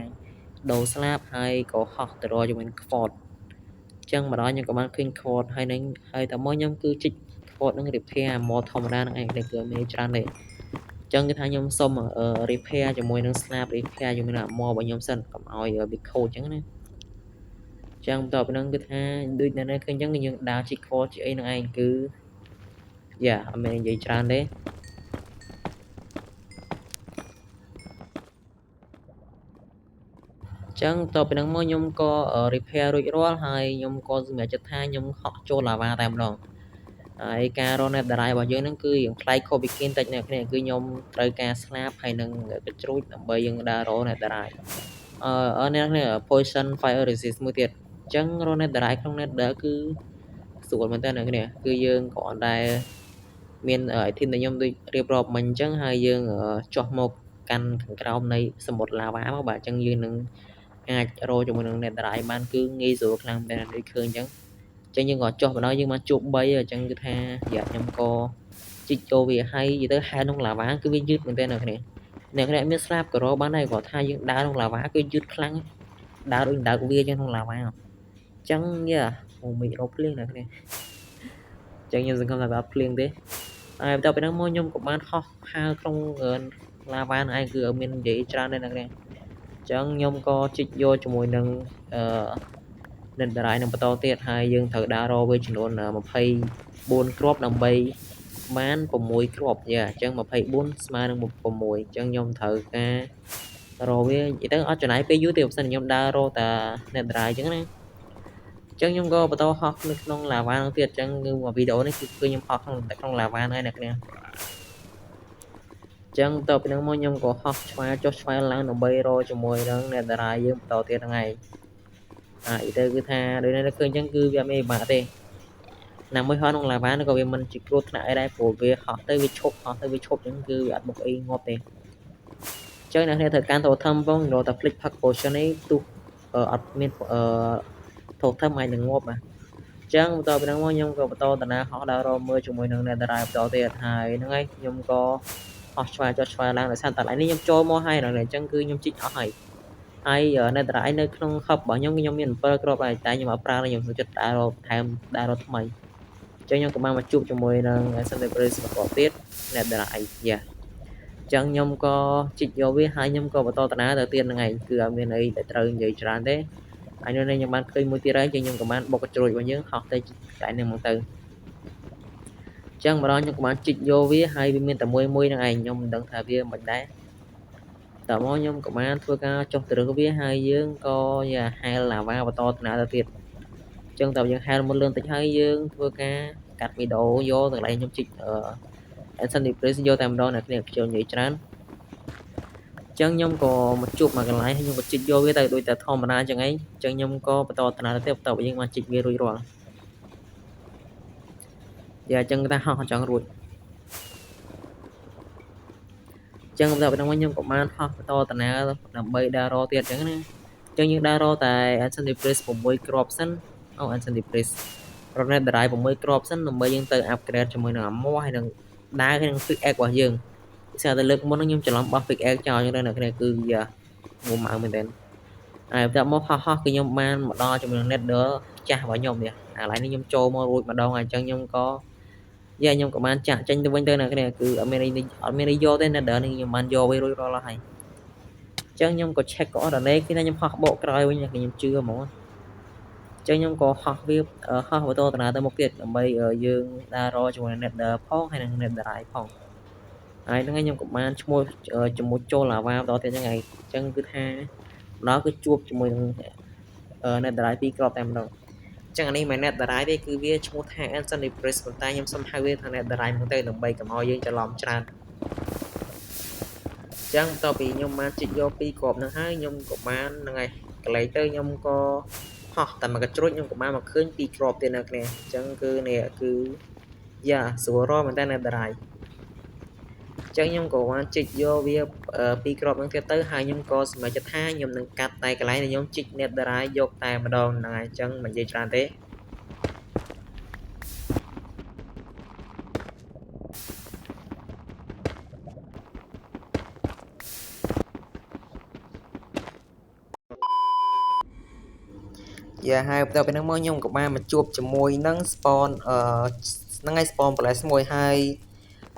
ដូរស្លាបហើយក៏ហោះទៅរកជាមួយនឹង quartz អញ្ចឹងម្ដងខ្ញុំក៏បានឃើញ quartz ហើយនឹងហើយតែមកខ្ញុំគឺជីក quartz នឹង repair មកធម្មតានឹងឯងគឺអត់មានច្រើនទេអញ្ចឹងគឺថាខ្ញុំសុំ repair ជាមួយនឹងស្លាប repair ជាមួយនឹង armor របស់ខ្ញុំសិនកុំឲ្យវាខូចអញ្ចឹងណាចឹងបន្ទាប់ពីហ្នឹងគឺថាដូចនៅឃើញអញ្ចឹងយើងដើរជីក quartz ជីអីហ្នឹងឯងគឺយ៉ាអត់មាននិយាយច្រើនទេចឹងបន្ទាប់ពីហ្នឹងមកខ្ញុំក៏ repair រួចរាល់ហើយខ្ញុំក៏សម្រេចចិត្តថាខ្ញុំហក់ចូល lava តែម្ដងហើយការរក netherite របស់យើងហ្នឹងគឺរៀងប្លែកខុសពីគេបន្តិចអ្នកគ្នាគឺខ្ញុំត្រូវការស្លាបហើយនឹងកញ្ជ្រួចដើម្បីយើងដើររក netherite អឺអ្នកគ្នា poison fire resist មួយទៀតអញ្ចឹងរក netherite ក្នុង nether គឺស្រួលមែនតើអ្នកគ្នាគឺយើងគ្រាន់តែមាន item ដែលខ្ញុំដូចរៀបរាប់មិញអញ្ចឹងហើយយើងចុះមកកាន់ខាងក្រោមនៃសមុទ្រ lava មកបាទអញ្ចឹងយើងនឹងអាចរកជាមួយនឹង netherite បានគឺងាយស្រួលខ្លាំងមែនតើដូចឃើញអញ្ចឹងអញ្ចឹងយើងក៏ចុះបណ្ដោយយើងបានជួប3អញ្ចឹងគឺថាយ៉ាខ្ញុំក៏ជីកចូលវាហើយនិយាយទៅហែក្នុង lava គឺវាយឺតមែនតើអ្នកគ្នាអ្នកគ្នាមានស្លាបក៏រកបានដែរគាត់ថាយើងដើរក្នុង lava គឺយឺតខ្លាំងដើរដូចដើកវាអញ្ចឹងក្នុង lava អញ្ចឹងយ៉ាអូមេឃរកភ្លៀងអ្នកគ្នាអញ្ចឹងខ្ញុំសង្ឃឹមថាវាអត់ភ្លៀងទេហើយបន្ទាប់ពីហ្នឹងមកខ្ញុំក៏បានហោះហើរក្នុង lava ហ្នឹងឯងគឺអត់មាននិយាយច្រើនទេអ្នកគ្នាអញ្ចឹងខ្ញុំក៏ជីកយកជាមួយនឹងអឺ netherite នឹងបន្តទៀតហើយយើងត្រូវដើររកវាចំនួន24គ្រាប់ដើម្បីបាន6គ្រាប់យ៉ាអញ្ចឹង24ស្មើនឹង6អញ្ចឹងខ្ញុំត្រូវការរកវានិយាយទៅអត់ចំណាយពេលយូរទេបើសិនខ្ញុំដើររកតា netherite អញ្ចឹងណាអញ្ចឹងខ្ញុំក៏បន្តហោះនៅក្នុង lava ហ្នឹងទៀតអញ្ចឹងគឺវីដេអូនេះគឺខ្ញុំហោះក្នុងតែក្នុង lava ហ្នឹងឯងអ្នកគ្នាអញ្ចឹងតទៅពីហ្នឹងមកខ្ញុំក៏ហោះឆ្វែលចុះឆ្វែលឡើងដើម្បីរកជាមួយនឹង netherite យើងបន្តទៀតហ្នឹងឯងហើយទៅគឺថាដូចនេះឃើញអញ្ចឹងគឺវាអត់មានពិបាកទេណាមួយហោះក្នុង lava នោះក៏វាមិនជាគ្រោះថ្នាក់អីដែរព្រោះវាហោះទៅវាឈប់ហោះទៅវាឈប់អញ្ចឹងគឺវាអត់បុកអីងាប់ទេអញ្ចឹងអ្នកគ្នាត្រូវការ totem ផងរកតែភ្លេចផឹក potion នេះទោះអត់មានអឺ totem អាចនឹងងាប់បាទ ចឹងបន្ទាប់ពីហ្នឹងមកខ្ញុំក៏បន្តដំណើរហោះដើររកមើលជាមួយនឹង Netherite បន្តទៀតហើយហ្នឹងហើយខ្ញុំក៏ហោះឆ្វែចុះឆ្វែឡើងដោយសារតែកន្លែងនេះខ្ញុំចូលមកហើយដល់អញ្ចឹងគឺខ្ញុំជីកអស់ហើយហើយ Netherite នៅក្នុង hub របស់ខ្ញុំខ្ញុំមាន7គ្រាប់ហើយតែខ្ញុំអត់ប្រើខ្ញុំសុខចិត្តដើររកបន្ថែមដើររកថ្មីអញ្ចឹងខ្ញុំក៏បានមកជួបជាមួយនឹង Ancient Debris មួយគ្រាប់ទៀត Netherite យ៉ាចឹងខ្ញុំក៏ជីកយកវាហើយខ្ញុំក៏បន្តដំណើរទៅទៀតហ្នឹងឯងគឺអត់មានអីដែលត្រូវនិយាយច្រើនទេហើយនៅនេះខ្ញុំបានឃើញមួយទៀតហើយចឹងខ្ញុំក៏បានបុកជ្រួចរបស់យើងហោះទៅកន្លែងហ្នឹងមកទៅចឹងម្ដងខ្ញុំក៏បានជីកយកវាហើយវាមានតែមួយមួយហ្នឹងឯងខ្ញុំមិនដឹងថាវាមិនដែរតមកខ្ញុំក៏បានធ្វើការចុះទៅរើសវាហើយយើងក៏យ៉ាហែលឡាវ៉ាបន្តដំណើរទៅទៀតចឹងតើយើងហែលមុនលឿនតិចហើយយើងធ្វើការកាត់វីដេអូយកទៅកន្លែងខ្ញុំជីកអឺ Ancient Debris យកតែម្ដងអ្នកគ្នាខ្ញុំនិយាយច្រើនចឹងខ្ញុំក៏មកជួបមួយកន្លែងហើយខ្ញុំក៏ជីកយកវាទៅដូចតែធម្មតាចឹងឯងចឹងខ្ញុំក៏បន្តដំណើរទៅទៀតបន្ទាប់ពីយើងបានជីកវារួចរាល់យ៉ាចឹងថាហោះចង់រួចចឹងបន្ទាប់ពីហ្នឹងមកខ្ញុំក៏បានហោះបន្តដំណើរដើម្បីដើររកទៀតចឹងណាចឹងយើងដើររកតែ Ancient Debris 6គ្រាប់សិនអូ Ancient Debris រក Netherite 6គ្រាប់សិនដើម្បីយើងទៅ upgrade ជាមួយនឹង armor ហើយនឹងដាវហើយនឹង pickaxe របស់យើងពិសេសតែលើកមុនហ្នឹងខ្ញុំច្រឡំបោះ pickaxe ចោលចឹងទៅអ្នកគ្នាគឺយ៉ាងំម៉ៅមែនទែនហើយបន្ទាប់មកហោះហោះគឺខ្ញុំបានមកដល់ជាមួយនឹង Nether ចាស់របស់ខ្ញុំនេះអាកន្លែងនេះខ្ញុំចូលមករួចម្ដងហើយអញ្ចឹងខ្ញុំក៏យ៉ាខ្ញុំក៏បានចាក់ចេញទៅវិញទៅអ្នកគ្នាគឺអត់មានអីអត់មានអីយកទេ Nether នេះខ្ញុំបានយកវារួចរាល់ហើយអញ្ចឹងខ្ញុំក៏ check ក៏អត់ដល់គឺថាខ្ញុំហោះបកក្រោយវិញខ្ញុំជឿហ្មងអញ្ចឹងខ្ញុំក៏ហោះវាហោះបន្តដំណើរទៅមុខទៀតដើម្បីយើងដើររកជាមួយនឹង Nether ផងហើយនិង Netherite ផងហើយហ្នឹងខ្ញុំក៏បានឈ្មោះជាមួយចូលឡាវ៉ាបន្តទៀតហ្នឹងហើយអញ្ចឹងគឺថាម្ដងគឺជួបជាមួយនឹង Netherite ពីរគ្រាប់តែម្ដងចឹងអានេះមិន Netherite ទេគឺវាឈ្មោះថា Ancient Debris ប៉ុន្តែខ្ញុំសុំហៅវាថា Netherite មកទៅដើម្បីកុំឲ្យយើងច្រឡំច្រើនចឹងបន្ទាប់ពីខ្ញុំបានជីកយកពីរគ្រាប់ហ្នឹងហើយខ្ញុំក៏បានហ្នឹងហើយកន្លែងទៅខ្ញុំក៏ហោះតែមកកជ្រុចខ្ញុំក៏បានមកឃើញពីរគ្រាប់ទៀតអ្នកគ្នាអញ្ចឹងគឺនេះគឺយ៉ាស្រួលរមែនតើ Netherite ចឹងខ្ញុំក៏បានជីកយកវាពីរគ្រាប់ហ្នឹងទៀតទៅហើយខ្ញុំក៏សម្រេចចិត្តថាខ្ញុំនឹងកាត់តែកន្លែងដែលខ្ញុំជីក Netherite យកតែម្ដងហ្នឹងហើយអញ្ចឹងមិននិយាយច្រើនទេយ៉ាហើយបន្ទាប់ពីហ្នឹងមកខ្ញុំក៏បានមកជួបជាមួយនឹង spawn អឺហ្នឹងហើយ spawn blaze មួយហើយ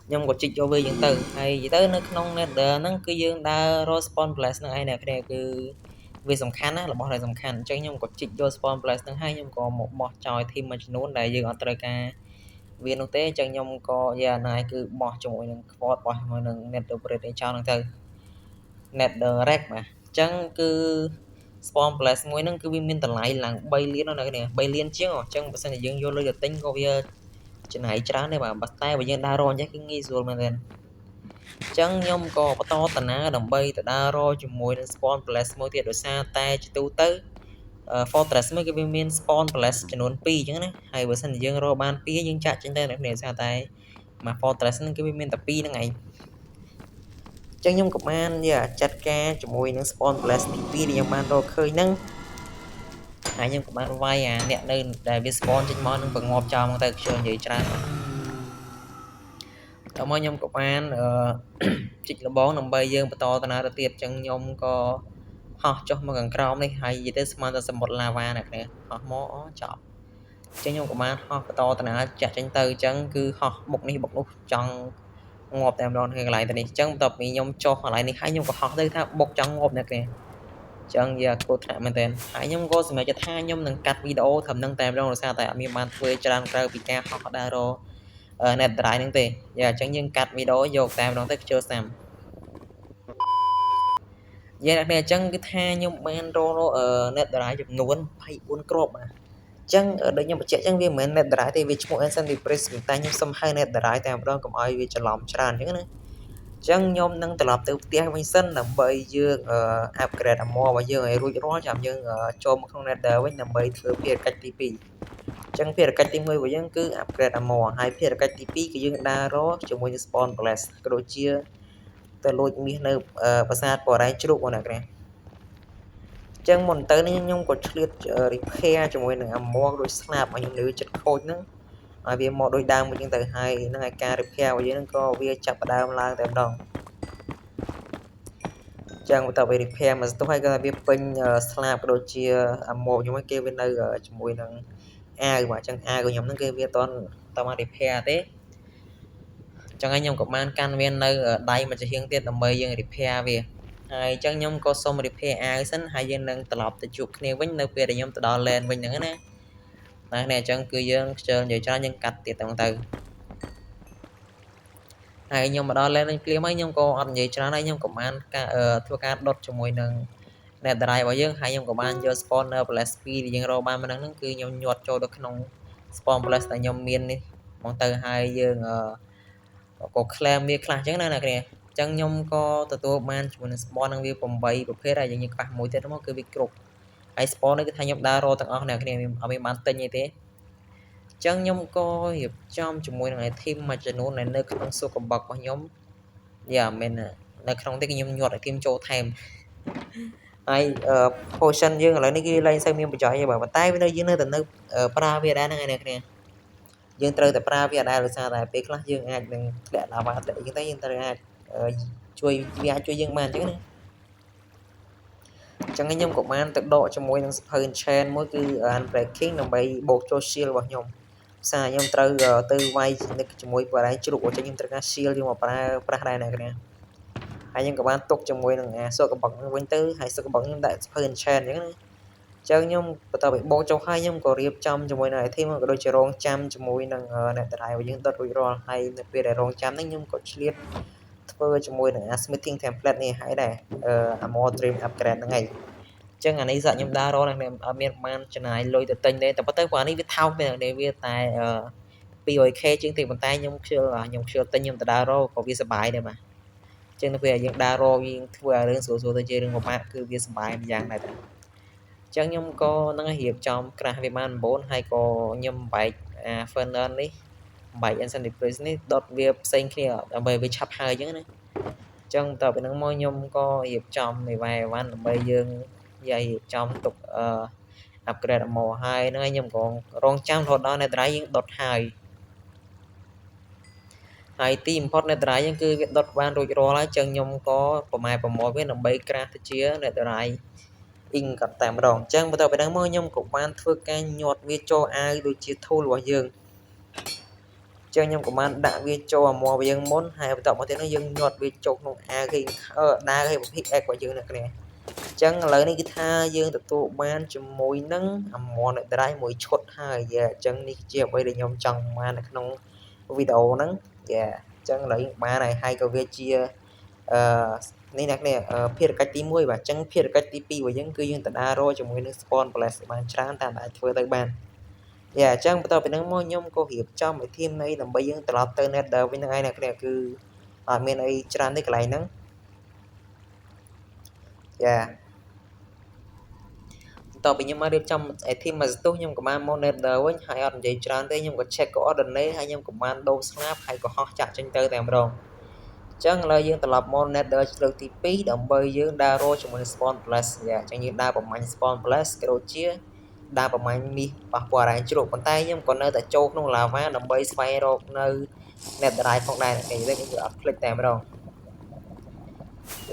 ខ្ញុំក៏ជីកយកវាយ៉ាងទៅហើយនិយាយទៅនៅក្នុង Nether ហ្នឹងគឺយើងដើររក spawn blaze ហ្នឹងឯងអ្នកគ្នាគឺវាសំខាន់ណារបស់ដែលសំខាន់អញ្ចឹងខ្ញុំក៏ជីកយក spawn blaze ហ្នឹងហើយខ្ញុំក៏មកបោះចោល team មួយចំនួនដែលយើងអត់ត្រូវការវានោះទេអញ្ចឹងខ្ញុំក៏យ៉ាណាយគឺបោះជាមួយនឹង quad បោះជាមួយនឹង Nether Brick អីចោលហ្នឹងទៅ Netherrack បាទអញ្ចឹងគឺ spawn blaze មួយហ្នឹងគឺវាមានតម្លៃឡើង3លានណាគ្នា3លានជាងអញ្ចឹងបើសិនជាយើងយកលុយទៅទិញក៏វាចំណាយច្រើនដែរបាទបើតែបើយើងដើររកអញ្ចឹងគឺងាយស្រួលមែនទែនអញ្ចឹងខ្ញុំក៏បន្តដំណើរដើម្បីទៅដើររកជាមួយនឹង spawn blaze មួយទៀតដោយសារតែជាទូទៅ fortress មួយគឺវាមាន spawn blaze ចំនួន2អញ្ចឹងណាហើយបើសិនជាយើងរកបាន2យើងចាក់ចេញទៅអ្នកគ្នាដោយសារតែមួយ fortress ហ្នឹងគឺវាមានតែ2ហ្នឹងឯងចឹងខ្ញុំក៏បានយ៉ាចាត់ការជាមួយនឹង spawn blaze ទី2ដែលខ្ញុំបានរកឃើញហ្នឹងហើយខ្ញុំក៏បានវាយអាអ្នកនៅដែលវា spawn ចេញមកនឹងបង្ងាប់ចោលមកទៅខ្ញុំនិយាយច្រើនតមកខ្ញុំក៏បានអឺជីកលបងដើម្បីយើងបន្តដំណើរទៅទៀតអញ្ចឹងខ្ញុំក៏ហោះចុះមកខាងក្រោមនេះហើយនិយាយទៅស្មានតែសមុទ្រឡាវ៉ាអ្នកគ្នាហោះមកអូចប់អញ្ចឹងខ្ញុំក៏បានហោះបន្តដំណើរចាក់ចេញទៅអញ្ចឹងគឺហោះបុកនេះបុកនោះចង់ងាប់តែម្ដងនៅកន្លែងទៅនេះអញ្ចឹងបន្ទាប់ពីខ្ញុំចុះកន្លែងនេះហើយខ្ញុំក៏ហោះទៅថាបុកចង់ងាប់អ្នកគ្នាអញ្ចឹងយ៉ាគ្រោះថ្នាក់មែនទែនហើយខ្ញុំក៏សម្រេចចិត្តថាខ្ញុំនឹងកាត់វីដេអូត្រឹមហ្នឹងតែម្ដងដោយសារតែអត់មានបានធ្វើច្រើនក្រៅពីការហោះដើររក Netherite ហ្នឹងទេយ៉ាអញ្ចឹងយើងកាត់វីដេអូយកតែម្ដងទៅខ្ជិលសាំយ៉ាអ្នកនេះអញ្ចឹងគឺថាខ្ញុំបានរក Netherite ចំនួន24គ្រាប់បាទអញ្ចឹងដូចខ្ញុំបញ្ជាក់អញ្ចឹងវាមិនមែន Netherite ទេវាឈ្មោះ Ancient Debris ប៉ុន្តែខ្ញុំសុំហៅ Netherite តែម្ដងកុំឲ្យវាច្រឡំច្រើនអញ្ចឹងណាអញ្ចឹងខ្ញុំនឹងត្រឡប់ទៅផ្ទះវិញសិនដើម្បីយើង upgrade armor របស់យើងឲ្យរួចរាល់ចាំយើងចូលមកក្នុង Nether វិញដើម្បីធ្វើភារកិច្ចទី2អញ្ចឹងភារកិច្ចទី1របស់យើងគឺ upgrade armor ហើយភារកិច្ចទី2គឺយើងដើររកជាមួយនឹង spawn blaze ក៏ដូចជាទៅលួចមាសនៅប្រាសាទបរៃជ្រូកបងអ្នកគ្នាអ ចឹងមុនទៅនេះខ្ញុំក៏ឆ្លៀត repair ជាមួយនឹង armor ដូចស្លាបឲ្យខ្ញុំនៅចិត្តខូចហ្នឹងឲ្យវាមកដូចដើមវិញចឹងទៅហើយហ្នឹងហើយការ repair របស់យើងហ្នឹងក៏វាចាប់ផ្ដើមឡើងតែម្ដងចឹងបន្ទាប់ពី repair មកស្ទុះហើយក៏វាពេញស្លាបក៏ដូចជា armor ខ្ញុំហ្នឹងគេវានៅជាមួយនឹងអាវបាទអញ្ចឹងអាវរបស់ខ្ញុំហ្នឹងគឺវាអត់ទាន់តបាន repair ទេចឹងហើយខ្ញុំក៏បានកាន់វានៅដៃមួយចំហៀងទៀតដើម្បីយើង repair វាហើយអញ្ចឹងខ្ញុំក៏សុំ repair អាវសិនហើយយើងនឹងត្រឡប់ទៅជួបគ្នាវិញនៅពេលដែលខ្ញុំទៅដល់ land វិញហ្នឹងណាណានេះអញ្ចឹងគឺយើងខ្ជិលនិយាយច្រើនយើងកាត់ទៀតតែទៅហើយខ្ញុំមកដល់ land វិញភ្លាមហើយខ្ញុំក៏អត់និយាយច្រើនហើយខ្ញុំក៏បានការធ្វើការដុតជាមួយនឹង netherite របស់យើងហើយខ្ញុំក៏បានយក spawner blaze 2ដែលយើងរកបានមកហ្នឹងគឺខ្ញុំញាត់ចូលទៅក្នុង spawn blaze ដែលខ្ញុំមាននេះមកទៅហើយយើងក៏ claim វាខ្លះអញ្ចឹងណាអ្នកគ្នាអញ្ចឹងខ្ញុំក៏ទទួលបានជាមួយនឹង spawn នឹងវា8ប្រភេទហើយយើងខ្វះមួយទៀតមកគឺវាគ្រប់ហើយ spawn នេះគឺថាខ្ញុំដើររកទាំងអស់អ្នកគ្នាអត់មានបានទិញអីទេអញ្ចឹងខ្ញុំក៏រៀបចំជាមួយនឹង item មួយចំនួនដែលនៅក្នុង shulker box របស់ខ្ញុំយ៉ាមិននៅក្នុងទេខ្ញុំញាត់ item ចូលថែមហើយ potion យើងឥឡូវនេះគឺលែងសូវមានប្រយោជន៍ទេបាទប៉ុន្តែវានៅយើងនៅតែនៅប្រើវាដែរហ្នឹងឯងអ្នកគ្នាយើងត្រូវតែប្រើវាដែរដោយសារតែពេលខ្លះយើងអាចនឹងធ្លាក់ឡាវ៉ាធ្លាក់អីចឹងទៅយើងត្រូវអាចជួយវាអាចជួយយើងបានអញ្ចឹងណាចឹងខ្ញុំក៏បានទៅដកជាមួយនឹងសភៅ enchant មួយគឺ unbreaking ដើម្បីបូកចូល shield របស់ខ្ញុំផ្សារខ្ញុំត្រូវទៅវាយនឹកជាមួយបរិយជ្រូកអញ្ចឹងខ្ញុំត្រូវការ shield យកមកប្រើប្រាស់ដែរអ្នកគ្នាហើយខ្ញុំក៏បានទុកជាមួយនឹងអា shulker box វិញទៅហើយ shulker box ខ្ញុំដាក់សភៅ enchant អញ្ចឹងណាចឹងខ្ញុំបន្ទាប់ពីបូកចុះហើយខ្ញុំក៏រៀបចំជាមួយនឹង item ក៏ដូចជារងចាំជាមួយនឹង netherite របស់យើងដុតរួចរាល់ហើយនៅពេលដែលរងចាំហ្នឹងខ្ញុំក៏ឆ្លៀតធ្វើជាមួយនឹង smithing template នេះហើយដែរ Armor Dream Upgrade ហ្នឹងហើយចឹងអានេះសាក់ខ្ញុំដើររកនេះអត់មានបានចំណាយលុយទៅទិញទេតែប៉ុន្តែព្រោះអានេះវាថោកទេវាតែ 200K ជាងទេប៉ុន្តែខ្ញុំខ្ជិលទិញខ្ញុំទៅដើររកក៏វាសប្បាយដែរបាទចឹងនៅពេលយើងដើររកយើងធ្វើឲ្យរឿងស្រួលៗទៅជារឿងពិបាកគឺវាសប្បាយម្យ៉ាងដែរតាចឹងខ្ញុំក៏នឹងរៀបចំក្រាស់វាបាន9ហើយក៏ខ្ញុំបែកអា furnace នេះបែក Ancient Debris នេះដុតវាផ្សេងគ្នាដើម្បីវាឆាប់ហើយចឹងណាចឹងតទៅពីហ្នឹងមកខ្ញុំក៏រៀបចំអីវ៉ៃអីវ៉ាន់ដើម្បីយើងយាយរៀបចំទុកអឺ upgrade armor ហើយហ្នឹងហើយខ្ញុំក៏រងចាំរហូតដល់ netherite យើងដុតហើយហើយទីបំផុត netherite យើងគឺវាដុតបានរួចរាល់ហើយចឹងខ្ញុំក៏ប្រម៉ែប្រមូលវាដើម្បីក្រាស់ទៅជា netherite ingot តែម្ដងអញ្ចឹងបន្ទាប់ពីហ្នឹងមកខ្ញុំក៏បានធ្វើការញាត់វាចូលអាវដូចជា tool របស់យើងចឹងខ្ញុំក៏បានដាក់វាចូលអាមារបស់យើងមុនហើយបន្ទាប់មកទៀតនោះយើងញាត់វាចូលក្នុងអាវគេដាវឲ្យ pickaxe របស់យើងអ្នកគ្នាអញ្ចឹងឥឡូវនេះគឺថាយើងទទួលបានជាមួយនឹង armor netherite មួយឈុតហើយយ៉ាអញ្ចឹងនេះជាអ្វីដែលខ្ញុំចង់បាននៅក្នុងវីដេអូហ្នឹងយ៉ាអញ្ចឹងឥឡូវបានហើយហើយក៏វាជាអឺនេះអ្នកនេះភារកិច្ចទី1បាទអញ្ចឹងភារកិច្ចទី2របស់យើងគឺយើងទៅដើររកជាមួយនឹង spawn blaze បានច្រើនតាមដែលអាចធ្វើទៅបានយ៉ាអញ្ចឹងបន្ទាប់ពីហ្នឹងមកខ្ញុំក៏រៀបចំឲ្យ team នៃដើម្បីយើងត្រឡប់ទៅ Nether វិញហ្នឹងឯងអ្នកគ្នាគឺអត់មានអីច្រើនទេកន្លែងហ្នឹងយ៉ាបន្ទាប់ពីខ្ញុំមករៀបចំ item មួយស្ទុះខ្ញុំក៏បានមក Nether វិញហើយអត់និយាយច្រើនទេខ្ញុំក៏ check coordinate ហើយខ្ញុំក៏បានដូរស្លាបហើយក៏ហោះចាក់ចេញទៅតែម្ដងចឹងឥឡូវយើងត្រឡប់មក Nether លើកទី2ដើម្បីយើងដើររកជាមួយនឹង spawn blaze យ៉ាអញ្ចឹងយើងដើរប្រមាញ់ spawn blaze ក៏ដូចជាដើរប្រមាញ់មាសប៉ះពាល់រ៉ែជ្រូកប៉ុន្តែខ្ញុំក៏នៅតែចូលក្នុង lava ដើម្បីស្វែងរកនៅ netherite ផងដែរនេះទៅគឺអត់ភ្លេចតែម្ដង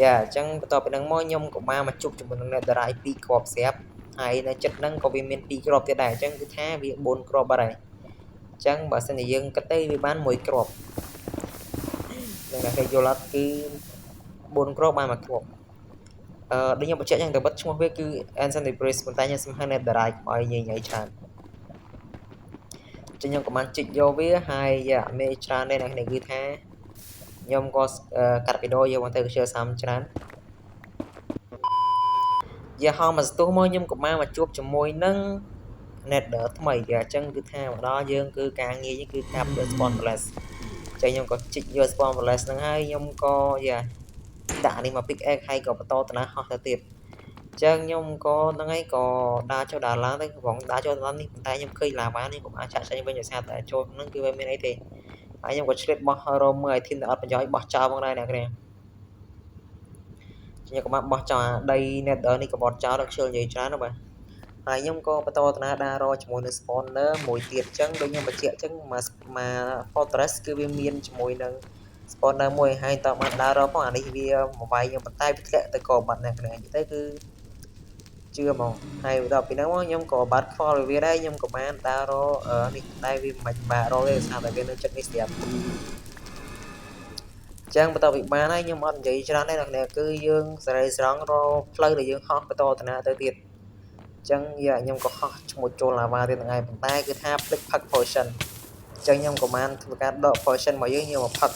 យ៉ាអញ្ចឹងបន្ទាប់ពីហ្នឹងមកខ្ញុំក៏បានមកជួបជាមួយនឹង netherite 2គ្រាប់ស្រាប់ហើយនៅចិត្តហ្នឹងក៏វាមាន2គ្រាប់ទៀតដែរអញ្ចឹងគឺថាវា4គ្រាប់បាត់ហើយអញ្ចឹងបើសិនជាយើងគិតទៅវាបាន1គ្រាប់នឹងគេយល់អត់គឺ4គ្រាប់បាន1គ្រាប់អឺដូចខ្ញុំបញ្ជាក់យ៉ាងទៅបិទឈ្មោះវាគឺ Ancient Debris ប៉ុន្តែខ្ញុំសំខាន់ Netherite កុំឲ្យញ៉ៃញ៉ៃច្រើនចឹងខ្ញុំក៏បានជីកយកវាហើយអត់មានច្រើនទេអ្នកនេះគឺថាខ្ញុំក៏កាត់វីដេអូយកមកទៅខ្ជិលសាំច្រើនយ៉ាហោមកស្ទុះមកខ្ញុំក៏បានមកជួបជាមួយនឹង Nether ថ្មីអញ្ចឹងគឺថាមកដល់យើងគឺការងារគឺកាប់យក spawn blaze ចឹងខ្ញុំក៏ជីកយក spawn blaze ហ្នឹងហើយខ្ញុំក៏យ៉ាដាក់នេះមក pickaxe ហើយក៏បន្តដំណើរហោះទៅទៀតចឹងខ្ញុំក៏ហ្នឹងហើយក៏ដើរចុះដើរឡើងទៅកំងដើរចូលដល់នេះប៉ុន្តែខ្ញុំឃើញឡាវ៉ានេះក៏អាចចាក់ចេញវិញដោយសារតែចូលហ្នឹងគឺវាមានអីទេហើយខ្ញុំក៏ឆ្លៀតបោះរមមើល item ដែលអត់ប្រយោជន៍បោះចោលផងដែរអ្នកគ្នា ខ្ញុំក៏បានបោះចោលអាដី Nether នេះក៏បត់ចោលដល់ខ្ជិលនិយាយច្រើនណាបាទហើយខ្ញុំក៏បន្តដំណើរដើររកជាមួយនឹង spawner មួយទៀតអញ្ចឹងដូចខ្ញុំបញ្ជាក់អញ្ចឹងមួយមួយ fortress គឺវាមានជាមួយនឹង spawner មួយហើយតបានដើររកផងអានេះវាមកវាយខ្ញុំប៉ុន្តែវាធ្លាក់ទៅក៏បាត់អ្នកគ្នានិយាយទៅគឺជឿហ្មងហើយបន្ទាប់ពីហ្នឹងមកខ្ញុំក៏បាត់ខ្វល់វាដែរខ្ញុំក៏បានដើររកនេះដែរវាមិនបាក់រកទេដោយសារតែវានៅចិត្តនេះស្រាប់ចឹងបន្ទាប់ពីបានហើយខ្ញុំអត់និយាយច្រើនទេអ្នកគ្នាគឺយើងសេរីស្រង់រកផ្លូវដែលយើងហោះបន្តដំណើរទៅទៀតចឹងយ៉ាខ្ញុំក៏ហោះឈ្មោះចូលឡាវ៉ាទៀតហ្នឹងឯងប៉ុន្តែគឺថាភ្លេចផឹក potion ចឹងខ្ញុំក៏បានធ្វើការដក potion មកយើងយកមកផឹក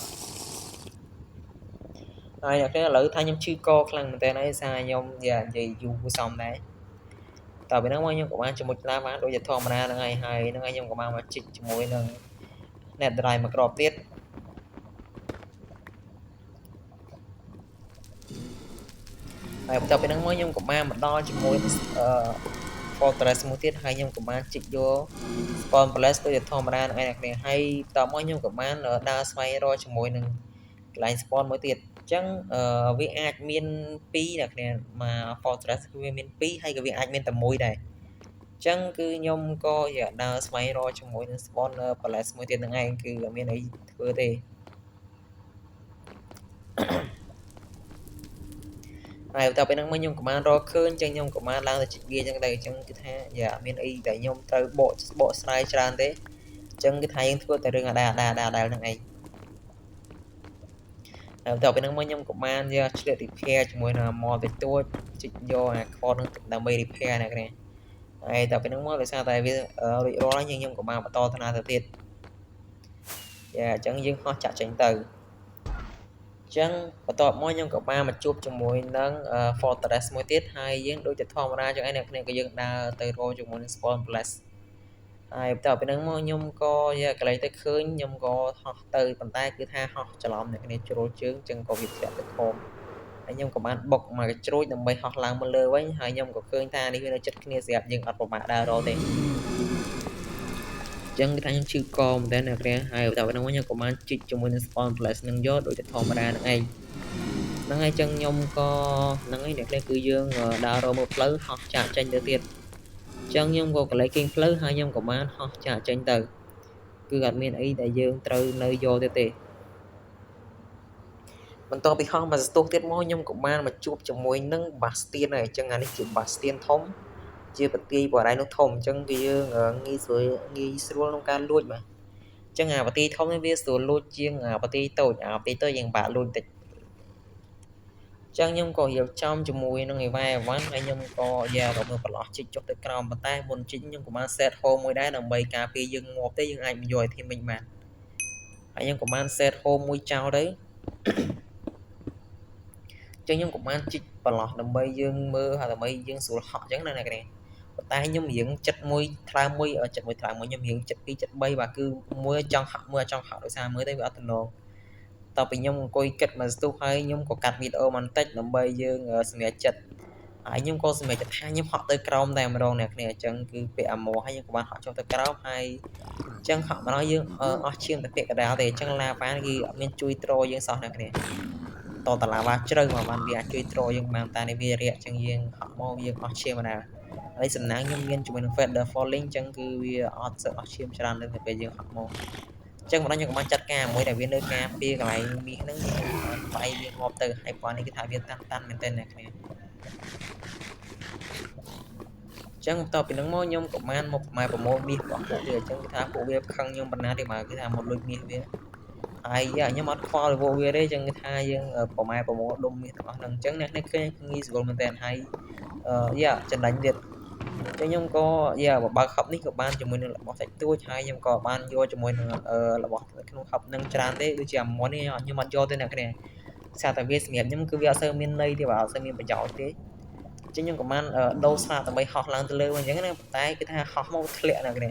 ហើយអ្នកគ្នាឥឡូវថាខ្ញុំឈឺកខ្លាំងមែនតើហើយសារខ្ញុំយ៉ានិយាយយូរគួរសមដែរតើពេលហ្នឹងមកខ្ញុំក៏បានជាមួយឡាវ៉ាដូចជាធម្មតាហ្នឹងហើយហើយហ្នឹងហើយខ្ញុំក៏បានមកជីកជាមួយនឹង Netherite មួយគ្រាប់ទៀតហើយបន្ទាប់ពីហ្នឹងមកខ្ញុំក៏បានមកដល់ជាមួយអឺ Fortress មួយទៀតហើយខ្ញុំក៏បានជីកយក Spawn Palace ដូចជាធម្មតាហ្នឹងឯងអ្នកគ្នាហើយបន្ទាប់មកខ្ញុំក៏បានដើរស្វែងរកជាមួយនឹងកន្លែង spawn មួយទៀតអញ្ចឹងវាអាចមាន2អ្នកគ្នាមក Fortress គឺវាមាន2ហើយក៏វាអាចមានតែមួយដែរអញ្ចឹងគឺខ្ញុំក៏ដើរស្វែងរកជាមួយនឹង spawner palace មួយទៀតហ្នឹងឯងគឺអត់មានអីធ្វើទេហើយបន្ទាប់ពីហ្នឹងមកខ្ញុំក៏បានរកឃើញចឹងខ្ញុំក៏បានឡើងទៅជីកវាចឹងដែរអញ្ចឹងគឺថាយ៉ាអត់មានអីដែលខ្ញុំត្រូវបកបកស្រាយច្រើនទេអញ្ចឹងគឺថាយើងធ្វើតែរឿងអាដែលអាដែលអាដែលហ្នឹងឯងហើយបន្ទាប់ពីហ្នឹងមកខ្ញុំក៏បានយកឆ្លៀត repair ជាមួយនឹង armor តិចតួចជីកយកអា cord ហ្នឹងដើម្បី repair អ្នកគ្នាហើយតែពីហ្នឹងមកដោយសារតែវារួចរាល់ហើយខ្ញុំក៏បានបន្តដំណើរទៅទៀតយ៉ាអញ្ចឹងយើងហោះចាក់ចេញទៅអញ្ចឹងបន្ទាប់មកខ្ញុំក៏បានមកជួបជាមួយនឹង Fortress មួយទៀតហើយយើងដូចតែធម្មតាចឹងឯងអ្នកគ្នាក៏យើងដើរទៅរកជាមួយនឹង Spawn Palace ហើយបន្ទាប់ពីហ្នឹងមកខ្ញុំក៏យកកន្លែងទៅឃើញខ្ញុំក៏ហោះទៅប៉ុន្តែគឺថាហោះច្រឡំអ្នកគ្នាជ្រុលជើងចឹងក៏វាធ្លាក់ទៅខំហើយខ្ញុំក៏បានបុកមកជ្រួចដើម្បីហោះឡើងមកលើវិញហើយខ្ញុំក៏ឃើញថានេះវានៅចិត្តគ្នាស្រាប់យើងអត់ប្រមាថដើររកទេចឹងគឺថាខ្ញុំឈឺកមែនតើអ្នកគ្នាហើយតែហ្នឹងខ្ញុំក៏បានជីកជាមួយនឹង Spawn Place នឹងយកដូចតែធម្មតាហ្នឹងឯងហ្នឹងហើយចឹងខ្ញុំក៏ហ្នឹងហើយអ្នកគ្នាគឺយើងដើររកមើលផ្លូវហោះចាក់ចេញទៅទៀតចឹងខ្ញុំក៏កន្លែងគេងផ្លូវហើយខ្ញុំក៏បានហោះចាក់ចេញទៅគឺអត់មានអីដែលយើងត្រូវនៅយកទៀតទេបន្ទាប់ពីហោះមកស្ទុះទៀតមកខ្ញុំក៏បានមកជួបជាមួយនឹង Bastion ហើយអញ្ចឹងអានេះជា Bastion ធំជាប្រទាយបរិយនោះធំអញ្ចឹងគឺយើងងាយស្រួលងាយស្រួលក្នុងការលួចបាទអញ្ចឹងអាប្រទាយធំនេះវាស្រួលលួចជាងអាប្រទាយតូចអាប្រទាយតូចយើងបាក់លួចតិចអញ្ចឹងខ្ញុំក៏រៀបចំជាមួយនឹងអីវ៉ាអីវ៉ាន់ហើយខ្ញុំក៏យ៉ាក៏មើលប្រឡោះជីកចុះទៅក្រោមប៉ុន្តែមុនជីកខ្ញុំក៏បាន set home មួយដែរដើម្បីការពារយើងងាប់ទេយើងអាចមកយក item វិញបានហើយខ្ញុំក៏បាន set home មួយចោលទៅចឹងខ្ញុំក៏បានជីកប្រឡោះដើម្បីយើងមើលហើយដើម្បីយើងស្រួលហក់អញ្ចឹងណាអ្នកគ្នាប៉ុន្តែខ្ញុំរៀងចិត្តមួយថ្លើមមួយចិត្តមួយថ្លើមមួយខ្ញុំរៀងចិត្ត2ចិត្ត3បាទគឺមួយចង់ហក់មួយចង់ហក់ដោយសារមើលទៅវាអត់តំណងតទៅពីខ្ញុំអង្គុយគិតមកស្ទុះហើយខ្ញុំក៏កាត់វីដេអូបន្តិចដើម្បីយើងសម្រេចចិត្តហើយខ្ញុំក៏សម្រេចចិត្តថាខ្ញុំហក់ទៅក្រោមតែម្ដងអ្នកគ្នាអញ្ចឹងគឺពាក់អាម៉ូហើយខ្ញុំក៏បានហក់ចុះទៅក្រោមហើយអញ្ចឹងហក់មកដល់យើងអស់ឈាមតែពាក់កណ្ដាលទេអញ្ចឹងឡាវ៉ាគឺអត់មានជួយទ្រយើងសោះអ្នកគ្នាតតឡាវ៉ាជ្រៅមកបានវាអាចជួយទ្រយើងបានតែនេះវារាកអញ្ចឹងយើងហក់មកយើងអស់ឈាមណាហើយសំណាងខ្ញុំមានជាមួយនឹង Feather Falling អញ្ចឹងគឺវាអត់សូវអស់ឈាមច្រើនទេពេលយើងហក់មកអញ្ចឹងម្ដងខ្ញុំក៏បានចាត់ការមួយដែលវានៅការពារកន្លែងមាសហ្នឹងខ្ញុំបានវាយវាងាប់ទៅហើយប៉ុន្នេះគឺថាវាតាន់តាន់មែនទែនអ្នកគ្នាអញ្ចឹងបន្ទាប់ពីហ្នឹងមកខ្ញុំក៏បានមកប្រម៉ែប្រមូលមាសរបស់ពួកវាអញ្ចឹងគឺថាពួកវាខឹងខ្ញុំប៉ុណ្ណាទេបាទគឺថាមកលួចមាសវាហើយខ្ញុំអត់ខ្វល់ពួកវាទេអញ្ចឹងគឺថាយើងប្រម៉ែប្រមូលដុំមាសទាំងអស់ហ្នឹងអញ្ចឹងអ្នកនេះឃើញងាយស្រួលមែនទែនហើយយ៉ាចំណេញទៀតចឹងខ្ញុំក៏យ៉ាបើកហប់នេះក៏បានជាមួយនឹងរបស់សាច់ទួចហើយខ្ញុំក៏បានយកជាមួយនឹងរបស់ក្នុងហប់នឹងច្រើនទេដូចជាអាមុននេះខ្ញុំអត់យកទេអ្នកគ្នាសារតែវាសម្រាប់ខ្ញុំគឺវាអត់សូវមានន័យទេបាទអត់សូវមានប្រយោជន៍ទេចឹងខ្ញុំក៏បានដូរស្លាកដើម្បីហោះឡើងទៅលើវិញអញ្ចឹងណាប៉ុន្តែគឺថាហោះមកធ្លាក់អ្នកគ្នា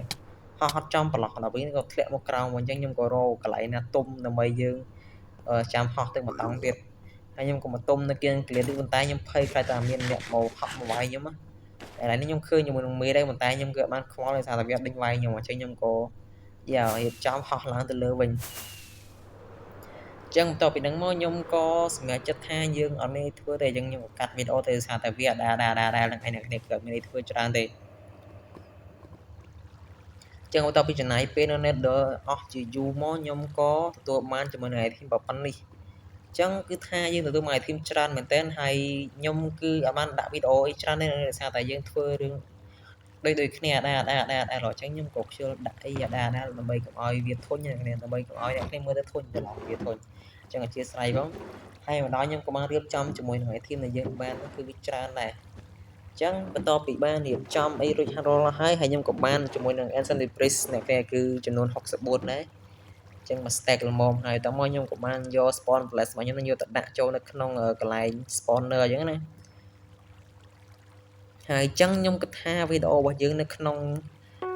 ហោះអត់ចំប្រឡោះដល់វិញក៏ធ្លាក់មកក្រោមវិញអញ្ចឹងខ្ញុំក៏រកកន្លែងណាទុំដើម្បីយើងចាំហោះទៅមកតង់ទៀតហើយខ្ញុំក៏មកទុំនៅគៀងកលៀននេះប៉ុន្តែខ្ញុំភ័យខ្លាចតែមានអ្នកមកហក់មកវាយខ្ញុំណាឥឡូវនេះខ្ញុំឃើញជាមួយនឹងមេដែរប៉ុន្តែខ្ញុំគឺអត់បានខ្វល់ដោយសារតែវាអត់ដេញវាយខ្ញុំអញ្ចឹងខ្ញុំក៏យ៉ារៀបចំហោះឡើងទៅលើវិញ ចឹងបន្ទាប់ពីហ្នឹងមកខ្ញុំក៏សម្រេចចិត្តថាយើងអត់មានធ្វើទេអញ្ចឹងខ្ញុំក៏កាត់វីដេអូទៅដោយសារតែវាអដែលដែលដែលហ្នឹងឯងអ្នកគ្នាគឺអត់មានធ្វើច្រើនទេចឹងបន្ទាប់ពីចំណាយពេលនៅ Nether អស់ជាយូរមកខ្ញុំក៏ទទួលបានជាមួយនឹង item ប៉ុណ្នេះចឹងគឺថាយើងទទួលបាន item ច្រើនមែនទែនហើយខ្ញុំគឺអត់បានដាក់វីដេអូអីច្រើនទេដោយសារតែយើងធ្វើរឿងដូចដូចគ្នាអដែលអដែលអដែលអដែលអញ្ចឹងខ្ញុំក៏ខ្ជិលដាក់អីអដែលអដែលដើម្បីកុំឲ្យវាធុញអ្នកគ្នាដើម្បីកុំឲ្យអ្នកគ្នាមើលទៅធុញច្រឡំវាធុញអញ្ចឹងអធិស្ឋានផងហើយម្ដងខ្ញុំក៏បានរៀបចំជាមួយនឹង item ដែលយើងបានហ្នឹងគឺវាច្រើនដែរចឹងបន្ទាប់ពីបានរៀបចំអីរួចរាល់ហើយហើយខ្ញុំក៏បានជាមួយនឹង Ancient Debris អ្នកគេគឺចំនួន64ដែរចឹងមក stack ល្មមហើយតមកខ្ញុំក៏បានយក spawn blaze របស់ខ្ញុំនឹងយកទៅដាក់ចូលនៅក្នុងកន្លែង spawner អញ្ចឹងណាហើយចឹងខ្ញុំគិតថាវីដេអូរបស់យើងនៅក្នុង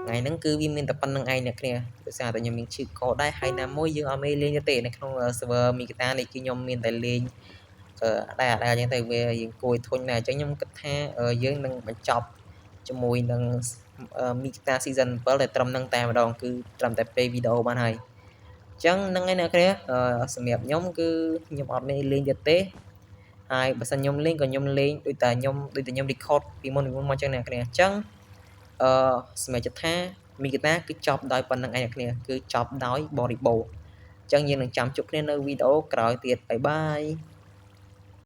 ថ្ងៃហ្នឹងគឺវាមានតែប៉ុណ្្នឹងឯងអ្នកគ្នាដោយសារតែខ្ញុំមានឈឺកដែរហើយណាមួយយើងអត់មានលេងទេនៅក្នុង server Mikita នេះគឺខ្ញុំមានតែលេងអឺដែរដែរអញ្ចឹងទៅវាយើងគួយធុញដែរអញ្ចឹងខ្ញុំគិតថាយើងនឹងបញ្ចប់ជាមួយនឹង Mikita season 7តែត្រឹមហ្នឹងតែម្ដងគឺត្រឹមតែពេលវីដេអូបានហើយអញ្ចឹងហ្នឹងហើយអ្នកគ្នាសម្រាប់ខ្ញុំគឺខ្ញុំអត់មានលេងទៀតទេហើយបើសិនខ្ញុំលេងក៏ខ្ញុំលេងដូចតែខ្ញុំដូចតែខ្ញុំ record ពីមុនពីមុនមកអញ្ចឹងអ្នកគ្នាអញ្ចឹងអឺសម្រាប់ចិត្តថា Mikita គឺចប់ដោយប៉ុណ្្នឹងឯងអ្នកគ្នាគឺចប់ដោយបរិបូរណ៍អញ្ចឹងយើងនឹងចាំជួបគ្នានៅវីដេអូក្រោយទៀត bye bye.